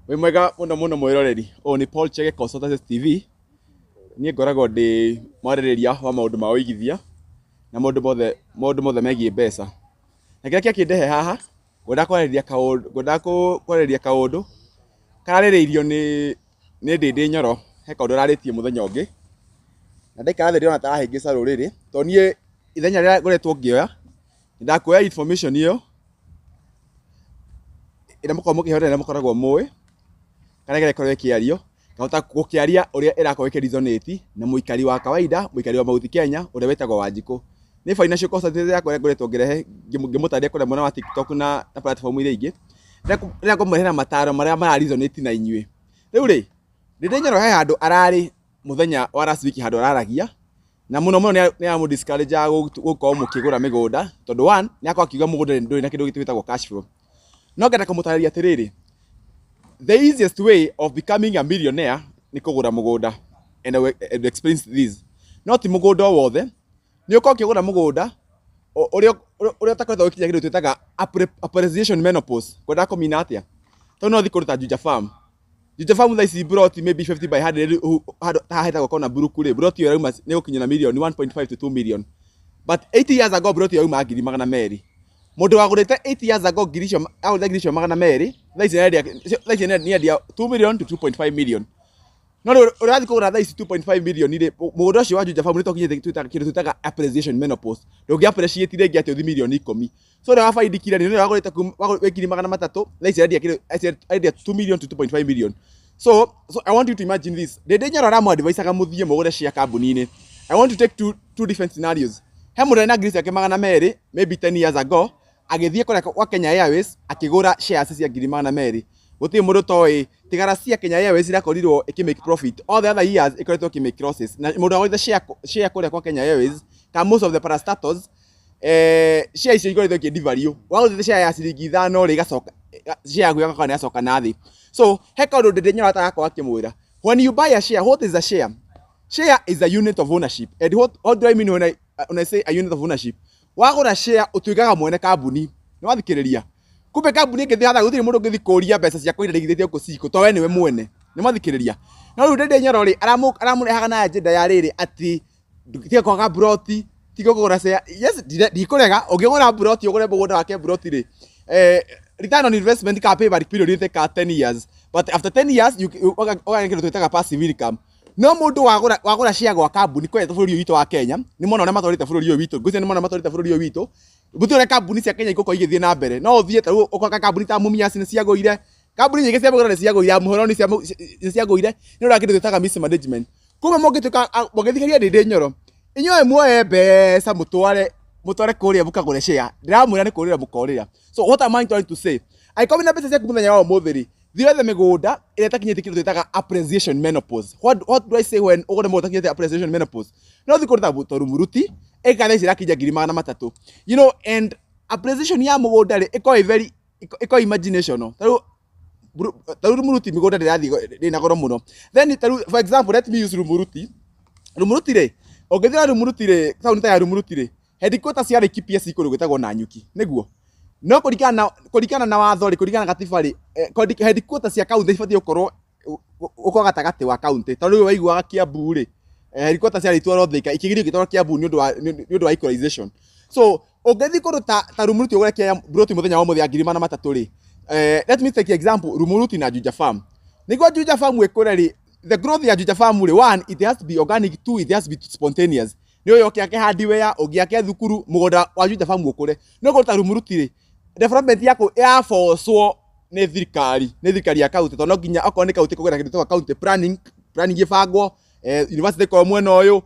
Wĩ mwega mũno mũno mwĩroreri, ũyũ nĩ Paul Chege Consultants TV. Niĩ ngoragwo ndĩ mwarĩrĩria wa maũndũ ma ũigithia na maũndũ mothe megiĩ mbeca. Na kĩrĩa kĩakĩndehe haha, ngwendaga kwarĩrĩria kaũndũ kararĩrĩirio nĩ Ndĩndĩ Nyoro, he kaũndũ ararĩtie mũthenya ũngĩ, na ndaikara thĩ ndĩrona ta arahĩngĩca rũrĩrĩ, tondũ niĩ ithenya rĩrĩa ngoretwo ngĩoya, ndakuoya information ĩyo ĩrĩa mũkoragwo mũkĩheo na ĩrĩa mũkoragwo mũĩ, kana ĩrĩa ĩkoragwo ĩkĩario, ngahota gũkĩaria ũrĩa ĩrakorwo ĩkĩ resonate na mũikari wa kawaida, mũikari wa Mount Kenya ũrĩa wĩtagwo Wanjikũ. Nĩ financial consultant yakwa ĩrĩa ngoretwo ngĩrehe ngĩmũtarĩria kũrĩa mwena wa TikTok na platform iria ingĩ, rĩrĩa ngũmũrehera mataro marĩa mara resonate na inyuĩ. Rĩu rĩ, Ndĩndĩ Nyoro he handũ ararĩ mũthenya wa last week, handũ araragia na mũno mũno nĩ aramũ discourage gũkorwo mũkĩgũra mĩgũnda, tondũ one, nĩ akorwo akiuga mũgũnda ndũrĩ na kĩndũ gĩtwĩtagwo cash flow. No ngenda kũmũtarĩria atĩrĩrĩ, the easiest way of becoming a millionaire nĩ kũgũra mũgũnda, and I will explain this. No ti mũgũnda o wothe. Nĩ ũkorwo ũkĩgũra mũgũnda ũrĩa ũtakoretwo ũgĩkinya kĩndũ twĩtaga appreciation menopause. Ngwendaga kũmina atĩa? Tondũ no ũthiĩ kũndũ ta Juja Farm. Juja Farm thaa ici broti maybe 50 by 100 handũ ta haha hetagwo Kona Brook rĩ, broti ĩyo ĩrauma nĩ gũkinya na mirioni 1.5 to 2 million, but 80 years ago broti ĩyo yauma 200,000. Mũndũ wagũrĩte 8 years ago ngiri icio, agũrĩte ngiri icio 200, thaa ici nĩendia 2 million to 2.5 million. No rĩu ũrathiĩ kũgũra thaa ici 2.5 million rĩ, mũgũnda ũcio wa Juja Farm nĩ tũkinyĩte kĩndũ twĩtaga appreciation menopause. Ndũngĩ appreciate rĩngĩ atĩ ũthi mirioni 10. So ũrĩa wabaidikire nĩ ũrĩa wagũrĩte wĩ 300,000, thaa ici arendia kĩndũ arendia 2 million to 2.5 million. So I want you to imagine this. Ndĩndĩ Nyoro aramũ advisaga mũthiĩ mũgũre share kambuni-inĩ. I want to take two different scenarios. He mũndũ arĩ na ngiri ciake 200 maybe 10 years ago, agĩthiĩ kũrĩa kwa Kenya Airways akĩgũra shares cia 200,000. Gũtirĩ mũndũ toĩ tigara cia Kenya Airways irakorirwo ĩkĩ make profit. All the other years ĩkoretwo ĩkĩ make losses. Na mũndũ agũrĩte share kũrĩa kwa Kenya Airways ka most of the parastatals, share icio ikoretwo ikĩ devalue. Wagũrĩte share ya ciringi 5 rĩ, igacoka share yaku ĩgakorwo nĩ yacoka na thĩ. So he kaũndũ Ndĩndĩ Nyoro atarakorwo akĩmwĩra. When you buy a share, what is a share? Share is a unit of ownership. And what do I mean when I say a unit of ownership? Wagũra share ũtuĩkaga mwene kambuni. Nĩ wathikĩrĩria? Kumbe kambuni ĩngĩthiĩ hathara, gũtirĩ mũndũ ũngĩthiĩ kũria mbeca ciakwa iria ndaigithĩtie gũkũ cikũ, to we nĩwe mwene. Nĩ mwathikĩrĩria? No rĩu Ndĩndĩ Nyoro rĩ, aramũrehaga na agenda ya rĩrĩ atĩ tiga kwaga broti, tiga kũgũra share. Yes, ndikũrega, ũngĩgũra broti, ũgũre mũgũnda wake broti rĩ, return on investment ka payback period nĩ ka 10 years, but after 10 years ũgagĩa kĩndũ twĩtaga passive income. No mũndũ wagũra share gwa kambuni kũrĩa bũrũri ũyũ witũ wa Kenya, nĩ mona ũrĩa matwarĩte bũrũri ũyũ witũ. Ngwĩciria nĩ mona matwarĩte bũrũri ũyũ witũ. Gũtirĩ ũrĩa kambuni cia Kenya igũkorwo igĩthiĩ na mbere. No ũthiĩ ta rĩu ũkoka kambuni ta Mumias nĩ ciagũire, kambuni nyingĩ cia mĩgũnda nĩ ciagũire, Muhoroni nĩ ciagũire nĩ ũndũ wa kĩndũ twĩtaga mismanagement. Kumbe mũngĩtuĩka mũngĩthikĩrĩria Ndĩndĩ Nyoro, inyuĩ muoye mbeca mũtware kũrĩa mũkagũre share, ndĩramwĩra nĩ kũrĩra mũkorĩra. So what am I trying to say? Angĩkorwo wĩna mbeca ciaku mũthenya wa ũmũthĩ rĩ, thiĩ wethe mĩgũnda ĩrĩa ĩtakinyĩtie kĩndũ twĩtaga appreciation menopause. What do I say when ũgũre mũgũnda ũtakinyĩtie appreciation menopause? No ũthiĩ kũndũ ta Rumuruti, ĩka thaa ici ĩrakinyia 300,000, and appreciation ya mũgũnda rĩ, ĩkoragwo ĩ very ĩkoragwo imaginational. Ta rĩu Rumuruti mĩgũnda ndĩrathiĩ ndĩna goro mũno. Then ta rĩu, for example, let me use Rumuruti. Rumuruti rĩ, ũngĩthiĩ na Rumuruti rĩ, taũni ta ya Rumuruti rĩ, headquarters cia Laikipia ci kũndũ gwĩtagwo Nanyuki, nĩguo? No kũringana na watho rĩ, kũringana na gatiba rĩ, headquarters cia county ibatiĩ gũkorwo gatagatĩ wa county. Tondũ rĩu waiguaga Kiambu rĩ, headquarters ciarĩ itwarwo Thika, ikĩgirio igĩtwarwo Kiambu nĩ ũndũ wa equalization. So ũngĩthiĩ kũndũ ta Rumuruti ũgũre kĩa broti mũthenya wa ũmũthĩ ya 300,000 rĩ, let me take example Rumuruti na Juja Farm. Nĩguo Juja Farm ĩkũre rĩ, the growth ya Juja Farm rĩ, one, it has to be organic; two, it has to be spontaneous. Nĩ ũyũ ũkĩake hardware, ũngĩake thukuru, mũgũnda wa Juja Farm ũkũre. No kũndũ ta Rumuruti rĩ, development yaku ĩrabocwo nĩ thirikari ya county, tondũ no nginya okorwo nĩ county kũgera kĩndũ gĩtagwo county planning, planning ĩbangwo, university ĩkorwo mwena ũyũ,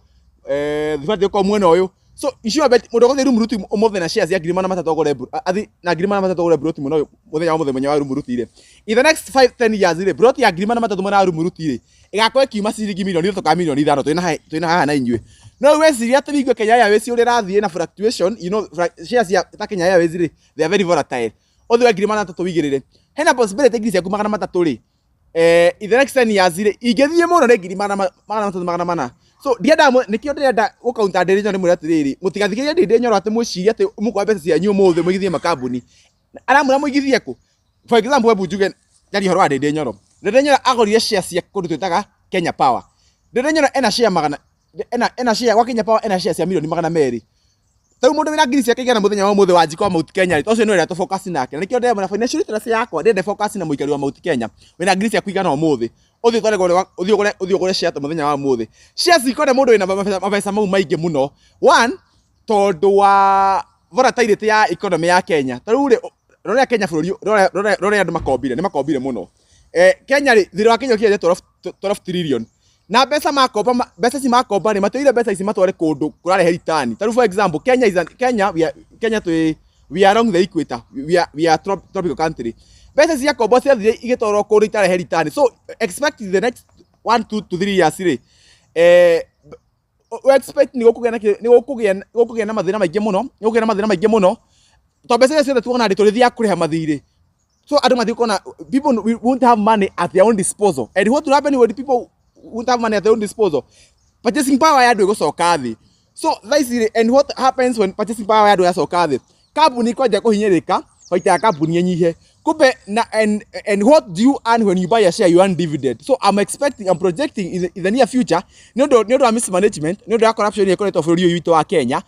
thibitarĩ ĩkorwo mwena ũyũ. So icua bet mũndũ ũgũthiĩ Rumuruti ũmũthĩ na shares ya 300,000 ũgũre athi na 300,000 ũgũre broti mwena ũyũ mũthenya wa mũthenya wa Rumuruti rĩ, in the next 5 10 years rĩ, broti ya 300,000 mwena wa Rumuruti rĩ, ĩgakorwo ĩkiuma ciringi mirioni 3 kana mirioni 5. Twĩna haha na inyuĩ. No rĩu weciria atĩ wĩigue Kenya Airways ũrĩa ĩrathiĩ na fluctuation, shares cia ta Kenya Airways rĩ, they are very volatile. Ũthiĩ wa 300,000 wĩigĩrĩre, hena possibility ngiri ciaku 300 rĩ, in the next 10 years rĩ, ingĩthiĩ mũno nĩ ngiri 300, 400. So ndienda nĩkĩo ndĩrenda gũkaunta Ndĩrĩ Nyoro, ndĩmwĩre atĩrĩrĩ, mũtigathikĩrĩrie Ndĩndĩ Nyoro atĩ mwĩcirie atĩ mũkuoya mbeca cianyu ũmũthĩ mũigithie makambuni. Aramwĩra mũigithie kũ? For example, hebu njuge njarie ũhoro wa Ndĩndĩ Nyoro. Ndindi Nyoro agũrire share cia kũndũ twĩtaga Kenya Power. Ndindi Nyoro ena share magana ena share gwa Kenya Power, ena share cia mirioni 200. Tarĩu mũndũ wĩna ngiri ciake 100 mũthenya wa ũmũthĩ, Wanjikũ wa Mount Kenya rĩ, ũcio nĩ ũrĩa tũ focus nake. Na nĩkĩo ndĩremwĩra financial literacy yakwa ndĩrenda focus na mũikari wa Mount Kenya wĩna ngiri ciaku 100 ũmũthĩ, ũthiĩ ũtware ũthiĩ ũgũre share mũthenya wa ũmũthĩ. Shares ikonde mũndũ wĩna mabeca mau maingĩ mũno. One, tondũ wa volatility ya economy ya Kenya. Ta rĩu rĩ, rora Kenya bũrũri, rora andũ makombire, nĩ makombire mũno. Kenya rĩ, thirĩ wa Kenya ũkinyĩte 12 trillion. Na mbeca makomba, mbeca ici makomba rĩ, matioire mbeca ici matware kũndũ kũrarehe return. Ta rĩu, for example, Kenya is an, Kenya we are, Kenya twĩ we are along the equator. We are tropical country. Mbeca ici ciakombwo ciathire igĩtwarwo kũndũ itarehe return. So expect the next 1, 2 to 3 years rĩ, we expect nĩ gũkũgĩa na mathĩna maingĩ mũno, nĩ gũkũgĩa na mathĩna maingĩ mũno, tondũ mbeca iria ciothe tuona rĩ, tũrĩthiaga kũrĩha mathirĩ. So andũ mathiĩ kuona people won't have money at their own disposal. And what will happen when people won't have money at their own disposal? Purchasing power ya andũ ĩgũcoka thĩ. So thaa ici rĩ, and what happens when purchasing power ya andũ yacoka thĩ? Kambuni kwanja kũhinyĩrĩka, baita ya kambuni ĩnyihe. Kumbe na and what do you earn when you buy a share? You earn dividend. So I'm expecting, I'm projecting in the near future, nĩ ũndũ wa mismanagement, nĩ ũndũ wa corruption ĩrĩa ĩkoretwo bũrũri ũyũ witũ wa Kenya,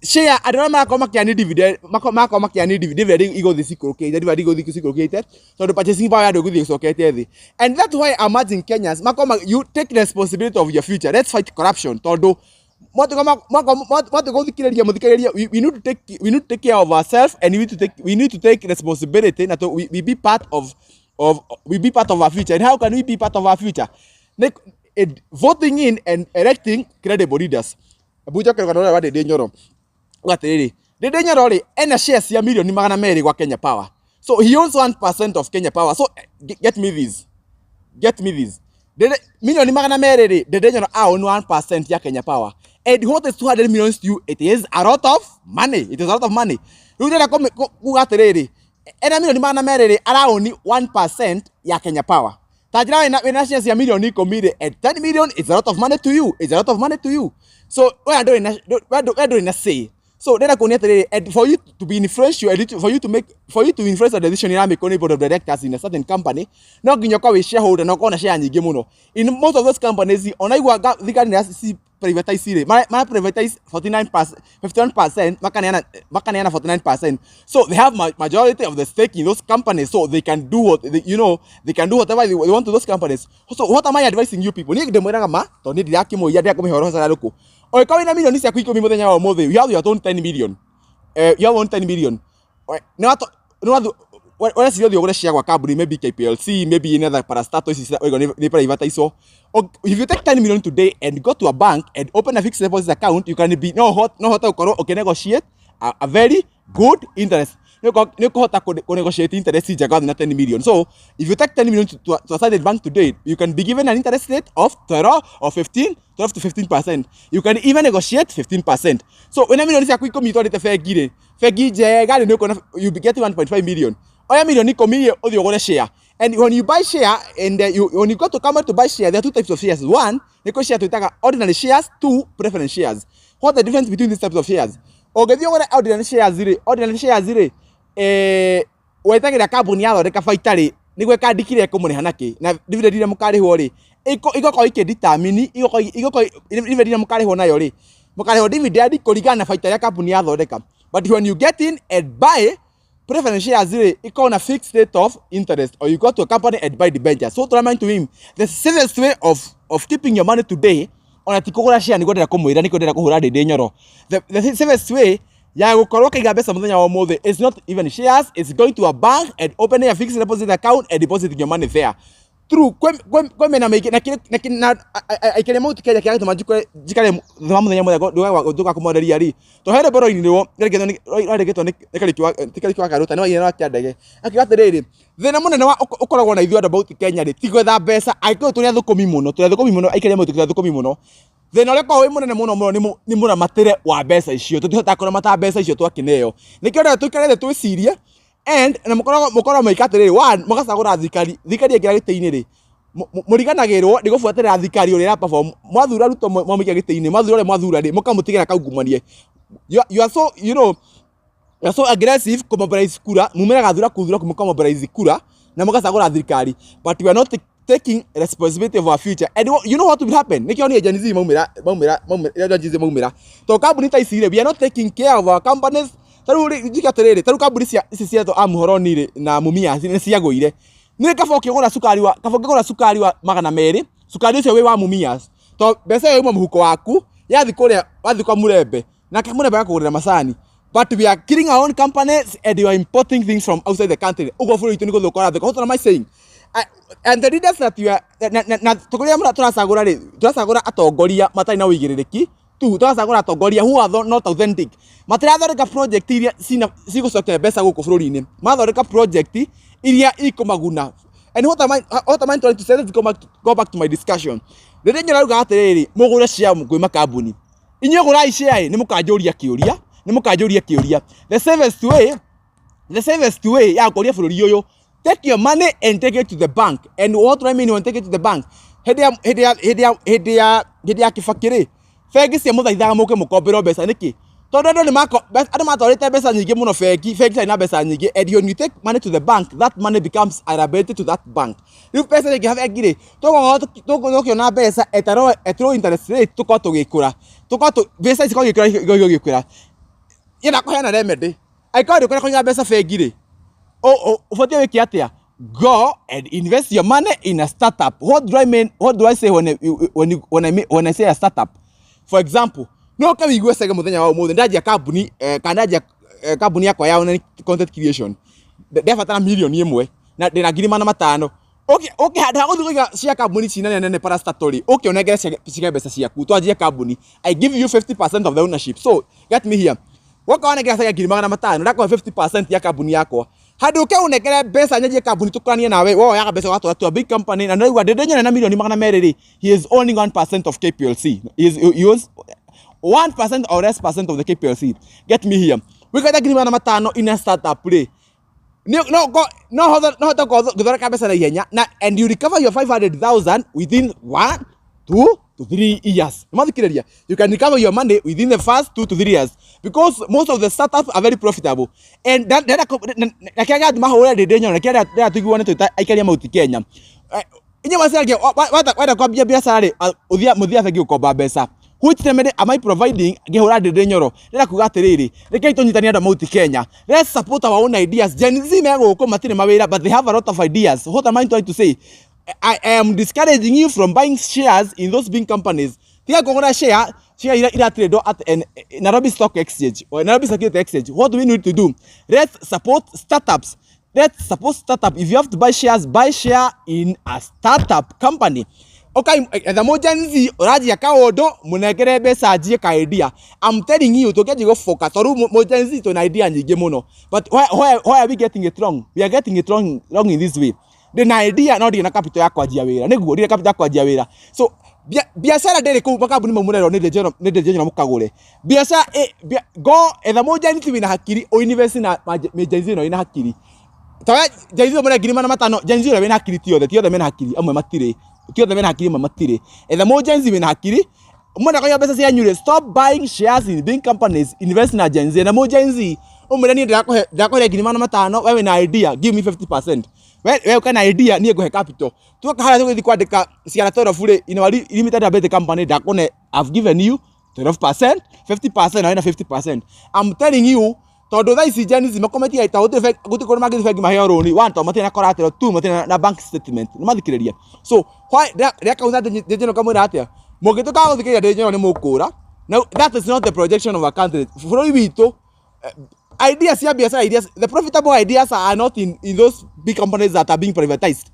share andũ arĩa marakorwo makĩani dividend, marakorwo makĩani dividend igũthiĩ cikũrũkĩte, dividend igũthiĩ cikũrũkĩte, tondũ purchasing power ya andũ ĩgũthiĩ ĩcokete thĩ. And that's why I'm urging Kenyans makorwo you take responsibility of your future. Let's fight corruption, tondũ mwatuĩka gũthikĩrĩria mũthikĩrĩria, we need to take care of ourselves and we need to take responsibility na to, we be part of we be part of our future. And how can we be part of our future? Voting in and electing credible leaders. Hebu njoke rũgano rũrĩa rwa Ndindi Nyoro. Uga atĩrĩrĩ, Ndindi Nyoro rĩ, ena shares cia mirioni 200 gwa Kenya Power. So he owns 1% of Kenya Power. So get me this, get me this. Mirioni 200 rĩ, Ndindi Nyoro own 1% ya Kenya Power. And what is 200 million to you? It is a lot of money, it is a lot of money. Rĩu ndĩrenda kuga atĩrĩrĩ, ena mirioni 200 rĩ, araoni 1% ya Kenya Power. Ta njĩra wĩna shares cia mirioni 10 rĩ, and 10 million is a lot of money to you, is a lot of money to you. So we ndũrĩ na say. So ndĩrenda kuonia atĩrĩrĩ, and for you to be influential and for you to influence a decision ĩramĩkwo nĩ board of directors in a certain company, no nginya ũkorwo wĩ shareholder na ũkorwo na share nyingĩ mũno in most of those companies. Ona igua thirikari nĩ ci privatize rĩ, mara privatize 49%, 51%, makaneana 49%. So they have majority of the stake in those companies, so they can do what they, you know they can do whatever they want to those companies. So what am I advising you people? Niĩ ndĩmwĩraga ma tondũ niĩ ndirakĩmũiya, ndirakũmĩhe ũhoro cararũkũ. Ũngĩkorwo wĩna mirioni ciaku 10 mũthenya wa ũmũthĩ, you have your own 10 million, you have own 10 million, nĩ wathu ũreciria ũthiĩ ũgũre share gwa kambuni, maybe KPLC, maybe any other parastatal ici oigo nĩ privatizwo. If you take 10 million today and go to a bank and open a fixed deposit account, you can be no hote gũkorwo ũkĩnegotiate a very good interest. Nĩ ũkũhota kũ negotiate interest njega na 10 million. So if you take 10 million to a certain bank today, you can be given an interest rate of 12 or 15, 12 to 15%. You can even negotiate 15%. So wĩna milioni ciaku 10 ũtwarĩte bengi rĩ, bengi njega rĩ, nĩ ũkuona you be getting 1.5 million. Oya mirioni 10 rĩ, ũthiĩ ũgũre share. And when you buy share and when you go to come to buy share, there are two types of shares. One, nĩ kwĩ share twĩtaga ordinary shares; two, preference shares. What the difference between these types of shares? Ũngĩthiĩ ũgũre ordinary shares rĩ, ordinary shares rĩ, wetagĩra kambuni yathondeka baita rĩ, nĩguo ĩkandikire ĩkũmũrĩha nakĩ, na dividend iria mũkarĩhwo rĩ, igũkorwo ikĩdetermine igũkorwo dividend iria mũkarĩhwo nayo rĩ, mũkarĩhwo dividend kũringana na baita ĩrĩa kambuni yathondeka. But when you get in and buy preference shares rĩ, ikorwo na fixed rate of interest, or you go to a company and buy debentures. So to remind to him, the safest way of keeping your money today, ona ti kũgũra share, nĩguo ndĩrenda kũmwĩra, nĩkĩo ndĩrenda kũhũra Ndindi Nyoro. The safest way ya gũkorwo ũkĩiga mbeca mũthenya wa ũmũthĩ is not even shares, it's going to a bank and opening a fixed deposit account and depositing your money there. True, kwĩ mĩena mĩingĩ na kĩrĩ- na kĩ- na aikari a Mount Kenya kĩrĩa gĩtũma njikare thĩ wa mũthenya mũthenya nduga kũmwarĩria rĩ, to he rwĩmbo rwainirwo rwarĩkĩtwo nĩ Kariũki wa, ti Kariũki wa Karuta, nĩ wainire wa Kĩandege, akiuga atĩrĩrĩ, thĩna mũnene wa ũkoragwo na ithuĩ andũ a Mount Kenya rĩ, ti gwetha mbeca. Angĩkorwo tũrĩ athũkũmi mũno, tũrĩ athũkũmi mũno, aikari a Mount tũrĩ athũkũmi mũno. Thĩna ũrĩa ũkoragwo wĩ mũnene mũno mũno nĩ mũramatĩre wa mbeca icio. Tũtihotaga kũramata mbeca icio twakĩneo. Nĩkĩo ndĩrenda tũikare thĩ twĩcirie and na mũkoragwo mũgĩka atĩrĩrĩ, one, mũgacagũra thirikari. Thirikari yaingĩra gĩtĩ-inĩ rĩ, mũriganagĩrwo nĩ gũbuatĩrĩra thirikari ũrĩa ĩra perform. Mwathura Ruto, mwamũikia gĩtĩ-inĩ, mwathura ũrĩa mwathura rĩ, mũkamũtigĩra kaungumanie. You are so you know you are so aggressive kũmobilize kura. Mumeraga thuraku thuraku, mũkamobilize kura. Na mũgacagũra thirikari, but we are not taking responsibility of our future. And you know what will happen? Nĩkĩo niĩ Gen Z maumĩra maumĩra maumĩra Gen Z maumĩra to kambuni ta ici rĩ, we are not taking care of our companies. Ta rĩu rĩ, njuge atĩrĩrĩ, ta rĩu kambuni cia ici cietwo Amuhoroni rĩ na Mumias nĩ ciagũire. Nĩ kaba ũkĩgũra cukari wa kaba ũkĩgũra cukari wa 200, cukari ũcio wĩ wa Mumias, to mbeca ĩyo yuma mũhuko waku yathi kũrĩa, wathi kwa Mũrembe, nake Mũrembe agakũgũrĩra macani. But we are killing our own companies and we are importing things from outside the country. Ũguo bũrũri witũ nĩ gũthũka ũrathũka. What am I saying? And the leaders that you are na tũrĩa tũracagũra rĩ, tũracagũra atongoria matarĩ na ũigĩrĩrĩki tu, tũracagũra atongoria who are not authentic. Matirathondeka project iria cina cigũcokia mbeca gũkũ bũrũri-inĩ, marathondeka project iria ikũmaguna. And what am I trying to say? Let's go back to my discussion. Rĩrĩa nyũrauga atĩrĩrĩ, mũgũre share kwĩ makambuni, inyuĩ gũrai share, nĩ mũkanjũria kĩũria, nĩ mũkanjũria kĩũria. The safest way ya gũkũria bũrũri ũyũ, take your money and take it to the bank. And what do I mean when take it to the bank? Hĩndĩ ya Kibaki rĩ, bengi cia mũthaithaga mũke mũkomberwo mbeca. Nĩkĩ? Tondũ andũ nĩ mako andũ matwarĩte mbeca nyingĩ mũno bengi, bengi ciarĩ na mbeca nyingĩ. And when you take money to the bank, that money becomes a liability to that bank. Rĩu mbeca nyingĩ bengi rĩ, tũgũkorwo tũkĩona mbeca at low interest rate, tũkorwo tũgĩkũra, tũkorwo mbeca ici ikorwo igĩkũra igĩkũra. Yenda kũheana remedy, angĩkorwo ndũkwenda kũiga mbeca bengi rĩ, ũbatiĩ wĩke atĩa? Go and invest your money in a startup. What do I mean? What do I say when I say a startup? For example, no ka wĩigue cege mũthenya wa ũmũthĩ ndanjia kambuni kana ndanjia kambuni yakwa ya online content creation, ndebatara 1 million na ndĩna 500,000. Ũke handũ ha gũthiĩ kũiga cia kambuni ici nene nene parastatal rĩ, ũke ũnengere cige mbeca ciaku twanjie kambuni. I give you 50% of the ownership. So get me here, woka wanengera cege 500,000, ndakũhe 50% ya kambuni yakwa. Handũ ũke ũnengere mbeca nyanjie kambuni tũkũranie nawe, we woyaga mbeca ũgatwara to a big company. Na nĩraigua Ndĩndĩ Nyone na 200 million rĩ, he is owning 1% of KPLC. He owns 1% or less percent of the KPLC. Get me here, wĩkaita 500,000 in a startup rĩ, no hote gũthondeka mbeca na ihenya na and you recover your 500,000 within 1, 2 to 3 years. Nĩmathikĩrĩria, you can recover your money within the first 2 to 3 years because most of the startups are very profitable. And that ndĩrenda na kĩrĩa gĩatũma hũre Ndĩndĩ Nyoro na kĩrĩa ndĩrenda tũiguane twĩ ta aikari a Mount Kenya. Inyuĩ maciragia wenda kwambia biacara rĩ, ũthia mũthia bengi gũkomba mbeca. Which remedy am I providing ngĩhũra Ndĩndĩ Nyoro? Ndĩrenda kuga atĩrĩrĩ, rekei tũnyitanie andũ a Mount Kenya. Let's support our own ideas. Gen Z me gũkũ matirĩ mawĩra, but they have a lot of ideas. What am I trying to say? I am discouraging you from buying shares in those big companies. Tiga kũgũra share iria iratrade at Nairobi Stock Exchange or Nairobi Security Exchange. What do we need to do? Let's support startups. Let's support startup. If you have to buy shares, buy share in a startup company. Okay, etha mũ Gen Z ũranjia kaũndũ, mũnengere mbeca anjie ka idea. I'm telling you, tũngĩanjia gũboka tondũ mũ Gen Z twĩna idea nyingĩ mũno. But why are we getting it wrong? We are getting it wrong in this way. Ndĩna idea no ndirĩ na capital ya kwanjia wĩra. Nĩguo ndirĩ capital ya kwanjia wĩra. So biacara ndĩrĩ kũu makambuni mau mũrerwo nĩ Ndĩndĩ Nyoro mũkagũre. Biacara go etha mũ Gen Z wĩna hakiri, ũinvest na Gen Z ĩno ĩna hakiri. Tawe Gen Z mũre 500,000, Gen Z ũrĩa wĩna hakiri, ti othe mena hakiri, amwe matirĩ. Ti othe mena hakiri, amwe matirĩ. Etha mũ Gen Z wĩna hakiri, mwenda kũiga mbeca cianyu rĩ, stop buying shares in big companies, invest na Gen Z. Na mũ Gen Z ũmwĩre niĩ ndĩrakũhe 500,000, we wĩna idea, give me 50%. We ũka na idea, niĩ ngũhe capital. Tuoka harĩa tũgĩthiĩ kwandĩka ciara 12 rĩ, in our limited liability company, ndakũne I've given you 12%, 50%, na wĩna 50%. I'm telling you, tondũ thaa ici Gen Z makometie ta gũtirĩ gũtirĩ kũndũ mangĩthiĩ bengi maheo rũni. One, tondũ matirĩ na collateral. Two, matirĩ na bank statement. Nĩ mathikĩrĩria. So why rĩa kauga Ndĩndĩ Nyoro kamwĩra atĩa? Mũngĩtuĩka wa gũthikĩrĩria Ndĩndĩ Nyoro nĩ mũkũra. Now that is not the projection of a country. Bũrũri witũ, ideas cia biacara, ideas, the profitable ideas are not in those big companies that are being privatized.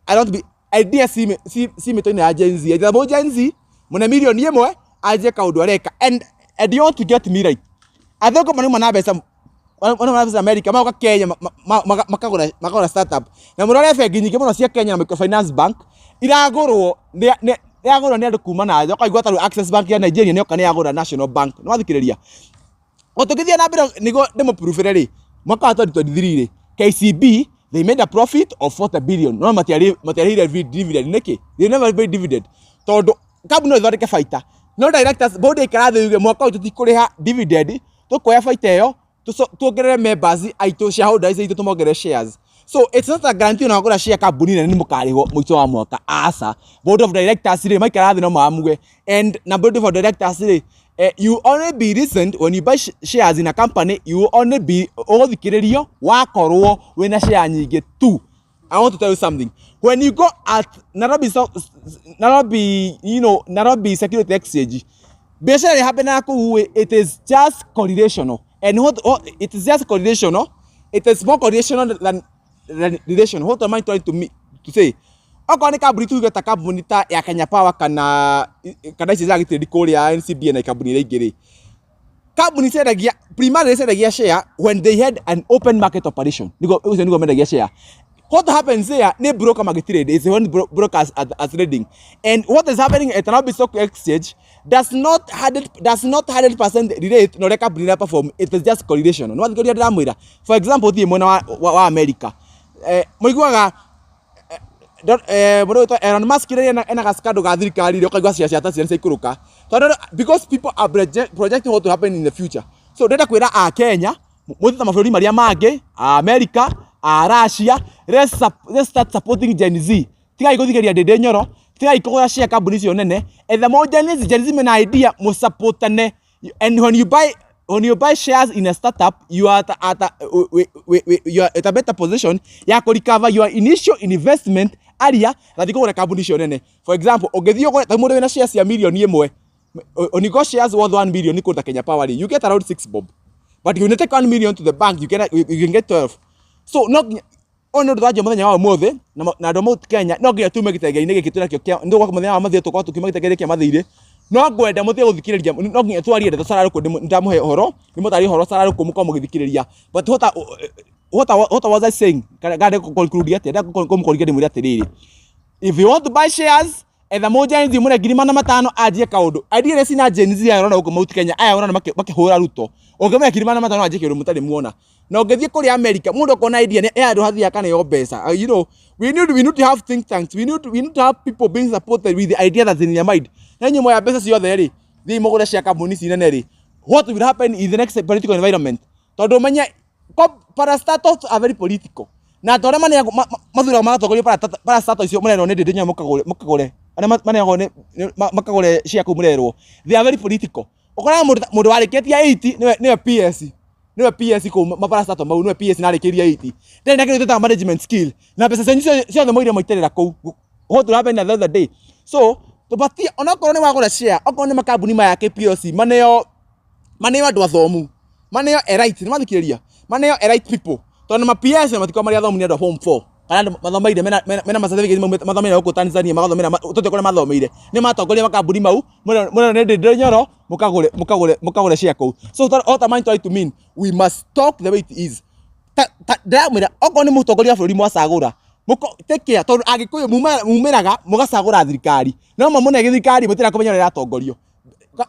I don't be ideas ci mĩtwe-inĩ ya Gen Z. Etha mũ Gen Z mũne 1 million anjie kaũndũ areka. And you want to get me right, athũngũ marauma na mbeca, marauma na mbeca America, magoka Kenya, makagũra startup. Na mũrore bengi nyingĩ mũno cia Kenya na microfinance bank iragũrwo nĩ yagũrwo nĩ andũ kuma na nja. Ũkaigua ta rĩu Access Bank ya Nigeria nĩyoka nĩ yagũra National Bank. Nĩ wathikĩrĩria? O tũgĩthiĩ na mbere nĩguo ndĩmũpruvĩre rĩ, mwaka wa 2023 rĩ, KCB, they made a profit of 40 billion, no matiarĩhire dividend. Nĩkĩ they never paid dividend? Tondũ kambuni no ĩthondeke baita, no directors board ĩikara thĩ yuge mwaka ũyũ tũtikũrĩha dividend, tũkuoya baita ĩyo tuongerere members aitũ, shareholders aitũ, tũmongerere shares. So it's not a guarantee ona wagũra share kambuni nene nĩ mũkarĩhwo mũico wa mwaka, aca. Board of directors rĩ, maikara thĩ no maamuge, and na board of directors rĩ, you only be listened when you buy shares in a company. You will only be ũgũthikĩrĩrio wakorwo wĩna share nyingĩ tu. I want to tell you something. When you go at Nairobi, Nairobi, you know, Nairobi Security Exchange, biashara ĩrĩa happen kũu, it is just correlational. And what it is just correlational. It is more correlational than relational. What am I trying to say? Okorwo nĩ kambuni, tuge ta kambuni ta ya Kenya Power kana ici cia kũrĩa NCBA na kambuni iria ingĩ rĩ, kambuni ciendagia, primarily ciendagia share when they had an open market operation. Niguo ũcio niguo mendagia share. What happens there nĩ broker magĩtrade, is when brokers are trading, and what is happening at Nairobi Stock Exchange does not 100% relate na ũrĩa kambuni ĩra perform. It is just correlation. No wathikĩrĩria ndĩramwĩra, for example, thiĩ mwena wa America, mũiguaga mũndũ wĩtwo Elon Musk rĩrĩa ena gaskando ga thirikari rĩ, ũkaigua cia ta ciana ciaikũrũka, tondũ because people are projecting what will happen in the future. So ndĩrenda kwĩra a Kenya, mũthiĩ ta mabũrũri marĩa mangĩ, a America, a Russia, let's start supporting Gen Z. Tigai gũthikĩrĩria Ndĩndĩ Nyoro, tigai kũgũra share kambuni icio nene. Etha mo Gen Z, Gen Z mena idea, mũsupportane. And when you buy shares in a startup, you are at a, you are at a better position ya kũ recover your initial investment aria gathi kũgũra kambuni icio nene. For example, ũngĩthiĩ ũgũre ta mũndũ wĩna shares cia mirioni 1, when you got shares worth 1 million kũruta Kenya Power rĩ, you get around 6 bob, but you take 1 million to the bank, you can get 12. So no nginya ũyũ nĩ ũndũ twanjia mũthenya wa ũmũthĩ na andũ a Mount Kenya, no nginya tume gĩtenge-inĩ gĩkĩ twĩnakĩo kĩa nĩ gũkorwo mũthenya wa mathirĩ, tũkorwo tũkiuma gĩtenge-inĩ kĩa mathirĩ. No ngwenda mũtige gũthikĩrĩria, no nginya twarie ndeto Sarah Rũkũ, ndamũhe ũhoro, ndĩmũtarie ũhoro Sarah Rũkũ, mũkorwo mũgĩthikĩrĩria. But what was I saying? Kana conclude atĩa? Ndenda kũmũkũria, ndĩmwĩre atĩrĩrĩ, if you want to buy shares, etha mũ Gen Z, mũne 500,000 anjie kaũndũ. Idea iria cina Gen Z aya ũrona gũkũ Mount Kenya, aya ũrona makĩhũra Ruto, ũngĩmũhe 500,000 anjie kĩũndũ mũtarĩ muona. Na ũngĩthiĩ kũrĩa America, mũndũ akona idea nĩ handũ hathiaga kaneo mbeca. We need to have think tanks. We need to have people being supported with the idea that's in their mind. Na inyuĩ moya mbeca ciothe rĩ, thiĩ mũgũre cia kambuni ici nene rĩ, what will happen in the next political environment? Tondũ ũmenye parastatals are very political, na andũ arĩa maneagwo mathuraga magatongoria parastatal icio mũrerwo nĩ Ndĩndĩ Nyoro mũkagũre, arĩa maneagwo nĩ makagũre cia kũu mũrerwo, they are very political. Ũkoraga mũndũ warĩkĩtie 80 nĩwe PS kũu maparastatal mau, nĩwe PS na arĩkĩrie 80, ndarĩ na kĩndũ twĩtaga management skill, na mbeca cianyu ciothe moire maitĩrĩra kũu. What will happen the other day? So tũbatie, onakorwo nĩ wagũra share, okorwo nĩ makambuni maya KPLC, maneo andũ athomu, maneo elite, nĩ mathikĩrĩria, maneo elite people, tondũ ma PS matikoragwo marĩ athomu, nĩ andũ a form 4 kana andũ mathomeire mena ma certificate mathomeire gũkũ Tanzania, magathomera tũtĩ kũrĩa mathomeire, nĩ matongoria makambuni mau. Mũrerwo nĩ Ndĩndĩ Nyoro mũkagũre share kũu. So what am I trying to mean? We must talk the way it is. Ta ndĩramwĩra, okorwo nĩ mũtongoria wa bũrũri mwacagũra, take care, tondũ Agĩkũyũ mumĩraga mũgacagũra thirikari, no mamũne gĩthirikari mũtirenda kũmenya ũrĩa ĩratongorio.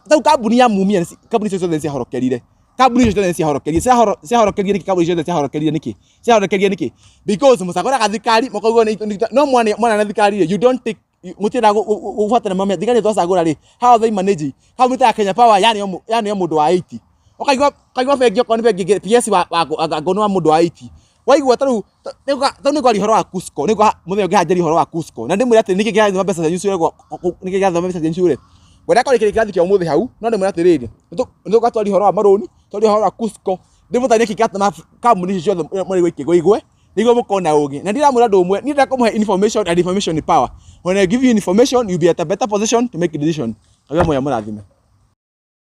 Tau kambuni ya Mumia, kambuni icio ciothe nĩciahorokerire, kambuni icio ciothe nĩciahorokerire. Ciahorokerire nĩkĩ? Kambuni ciothe ciahorokerire nĩkĩ? Ciahorokerire nĩkĩ? Because mũcagũraga thirikari mũkaigua no mwana na thirikari rĩ, you don't take, mũtirenda gũbuatana mamenya thirikari twacagũra rĩ, how are they managing kambuni ta ya Kenya Power? Yani o mũndũ wa 80, ũkaigua bengi, okorwo nĩ bengi, PS wa nĩ wa mũndũ wa 80, waigua ta rĩu nĩ kwaria ũhoro wa Cusco, nĩ kwa mũthenya ũngĩ hanjaria ũhoro wa Cusco, na ndĩmwĩre atĩ nĩkĩ kĩrathima mbeca cianyu ciũre, nĩkĩ kĩrathima mbeca cianyu ciũre. Ngwenda kwarĩkĩria kĩrathi kĩa ũmũthĩ hau, no ndĩmwĩre atĩrĩrĩ, nĩ tũgatwaria ũhoro wa marũni, twarie ũhoro wa Cusco, ndĩmũtarĩrie nĩkĩ kĩratũma kambuni icio ciothe mũraigua ikĩgũigwe, nĩguo mũkorwo na ũgĩ. Na ndiramwĩra ũndũ ũmwe, niĩ ndĩrakũmũhe information, and information is power. When I give you information, you'll be at a better position to make a decision. Ngai mũrathime.